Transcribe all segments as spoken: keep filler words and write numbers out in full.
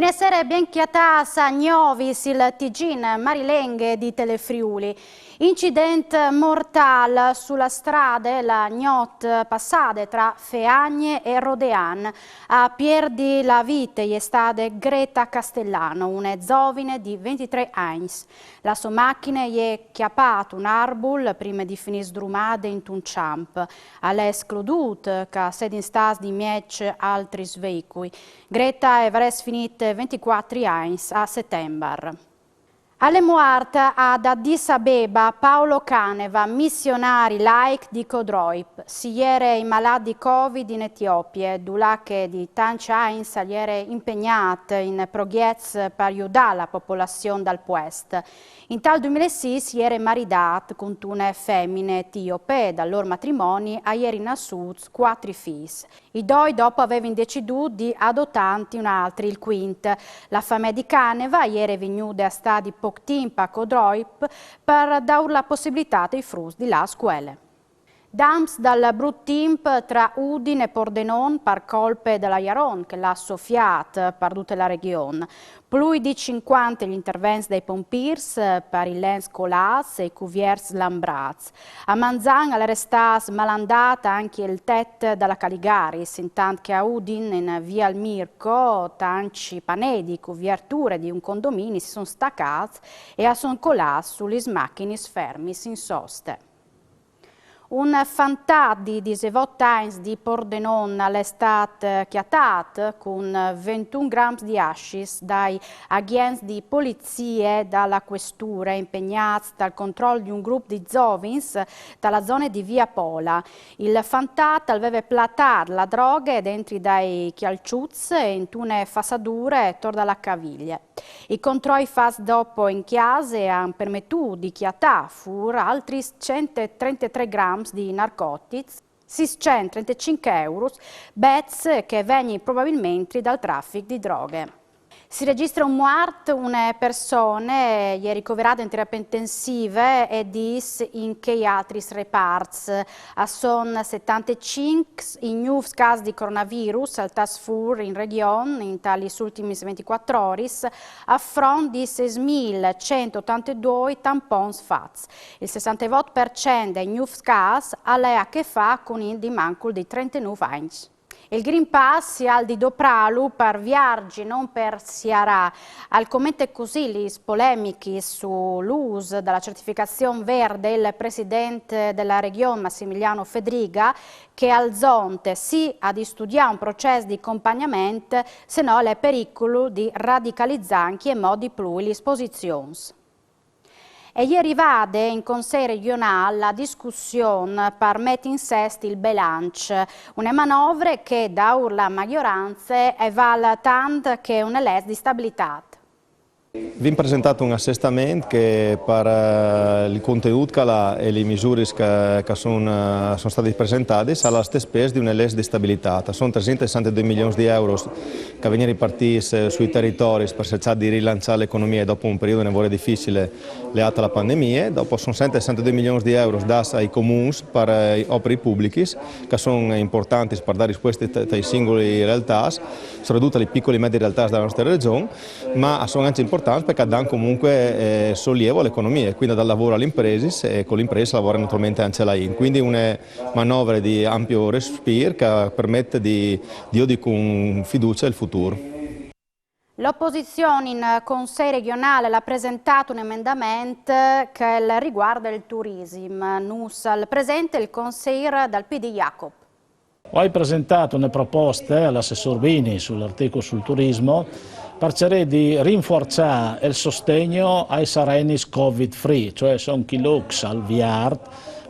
Buonasera e ben cjatâts a Gnovis, il Tigin marilenghe di Telefriuli. Incident mortâl su la strade la gnot passade tra Feagne e Rodean. A pierdi la vite e je stade Greta Castellano, une zovine di ventitrê agns. La sô machine e je cjapade un arbul prime di finî sdrumade intun cjamp. Al è escludût che a sedin stâts di mieç altris veicui. Greta e varès finît venticuatri agns a setembar. Al è muart ad Addis Abeba Paolo Caneva, missionari laic di Codroip. Si jere inmalât di Covid in Etiopie, dulà che di tancj agns al jere impegnât in progjets par judâ la popolazion dal puest. Intal doi mil e sîs jere maridât cuntune femine etiope, dal lôr matrimoni a jerin nassûts cuatri fîs. I doi dopo a vevin decidût di adotânt un altri, il cuint. La famee di Caneva e jere vignude a stâ di pôc timp a Codroip par dâur la pussibilitât ai fruts di lâ a scuele. Dams dal brut timp tra Udin e Pordenon par colpe dal aiaron che al à sofiât par dute la regjon. Plui di cincuante i intervents dai pompîrs, eh, par i lens colâts e i cuvierts lambrâts. A Manzan al è restât malandât ancje il tet da la Caligaris, intant che a Udin, in viâl Mirco, tancj panei di cuvierture di un condomini si son stacâts e a son colâts su lis machinis fermis in soste. Un fantat di disevot agns di Pordenon al è stât cjatât cun vintun grams di hascix dai agjents di polizie da la cuesture impegnâts tal control di un grup di zovins da la zone di Via Pola. Il fantat al veve platât la droghe dentri dai cjalçuts e intune fassadure tor da la caviglie. I controi fats dopo in cjase a àn permetût di cjatâ fûr altris cent e trentetrê grams di narcotics, sîscent e trentacinc euros, bêçs che a vegnin probabilmentri dal trafic di droghe. Si regjistre un muart, une persone e je ricoverade in terapie intensive e dîs in chei altris reparts. A son setantecinc i gnûfs câs di coronavirus saltâts fûr in regjon inta lis ultimis venticuatri oris, a front di sês mil cent e otantedoi tampons fats. Il sessantevot par cent dai gnûfs câs al à a che fâ cun int di mancul di trentenûf agns. Il Green Pass al à di doprâlu par vierzi, no par siarâ. Al comente cussì lis polemichis sul ûs da la certificazion verde il president da la regjon Massimiliano Fedriga, che al zonte sì a di studiâ un procès di compagnament, se no al è pericul di radicalizâ ancjemò di plui lis posizions. E je rivade in Consei regjonâl la discussiun par meti in sest il belanç, une manovre che daûr la magjorance e vâl tant che une leç di stabilitât. Vin presentât un assestament che par, eh, il contenût che al à e lis misuris che, che a son, eh, a son stadis presentadis, al à il stes pês di une leç di stabilitât. A son tresinte e sessantedoi milions di euros che a vegnin ripartîts, eh, sui teritoris par cercâ di rilançâ la economie dopo un periodi une vore dificile leât a la pandemie. Dopo a son sesantedoi milions di euros dâts ai comuns par, eh, operis publichis, che a son impuartantis par dâ rispuestis tai, tai singui realtâts, soredut a lis piculis e mediis realtâts da la nestre regjon, ma a son ancje impuartants parcè che a dan comuncue, eh, solievo a la economie, cuindi a dan lavôr a lis impresis e cu lis impresis a lavore naturalmentri ancje la int. Cuindi une manovre di ampio respîr che e permet di, di viodi cun fiducie il futûr. La oposizion in Consei regjonâl al à presentât un emendament che al riguarde il turisim. Nus al presente il conseîr dal P D Jacob. O ai presentât une proposte al assessôr Bini sul articul sul turismo par cirî di rinfuarçâ il sostegn ai arenis covid free, cioè a son chei lûcs al viart,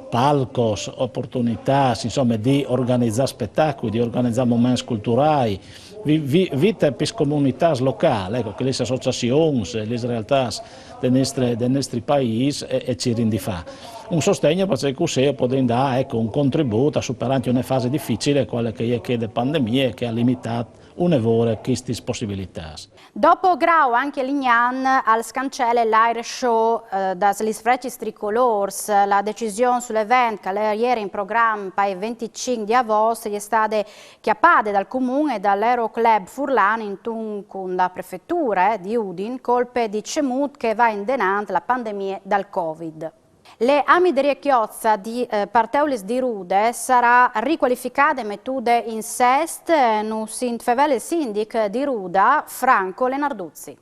palcos, oportunitâts, insome, di organizâ spetacui, di organizâ moments culturâi, vi-, vi-, vite pes comunitâts locâls, eco, che lis associazions, lis realtâts dal nestri, dal nestri paîs e, e cirin di fâ un sostegn, parcè che cussì o podìn dâ, eco, un contribût a superâ ancje une fase dificile, cuale che e je chê de pandemie, che e à limitât une vore chestis pussibilitâts. Dopo Grau ancje Lignan al scancele l'Air Show, eh, das lis frecis tricolôrs. La decision sul event, che al jere in program pai venticinc di avost, e je stade cjapade dal Comun e dal Aero Club furlan intun cun la prefetura di Udin, colpe di cemût che e va indenant la pandemie dal Covid. Le Amiderie Chiozza di eh, Parteulis di Rude sarà ricualificade e metude in sest, eh, nus int fevel il sindic di Ruda, Franco Lenarduzzi.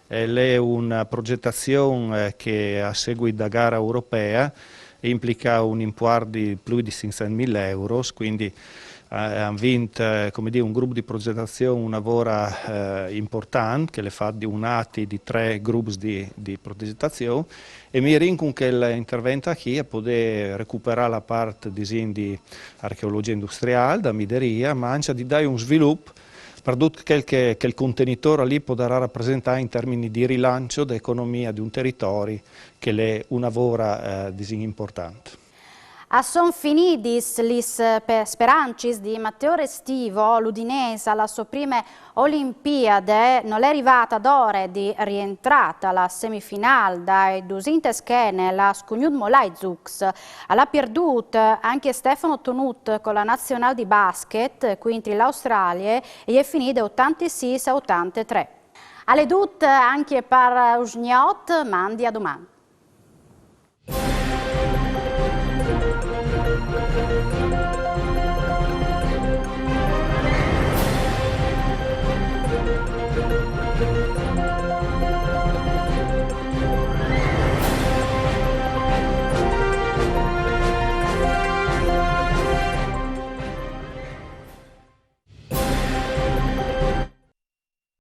Eh, l'è una progettazione eh, che a seguito da gara europea implica un importo di più di cinquecentomila euro, quindi eh, han vint eh, come dire, un gruppo di progettazione, una vora eh, importante, che l'è fatta di un atti di tre gruppi di, di progettazione, e mi rinco che l'intervento qui a poter recuperare la parte, disìn, di archeologia industriale, da mideria, ma anche di dare un sviluppo per tutto quel che, che il contenitore lì potrà rappresentare in termini di rilancio dell'economia di un territorio che l'è una vora eh, disìn, importante. A son finidis lis sperancis di Matteo Restivo, l'Udinese alla sua prime Olimpiade non è arrivata ad ore di rientrata alla semifinale dai dusintes che ne la scugnut molai zucs. Alla pierdut anche Stefano Tonut con la nazionale di basket contro l'Australia e è finita ottantasei a ottantatré. Alle dut anche per Usgnot, mandi a domani.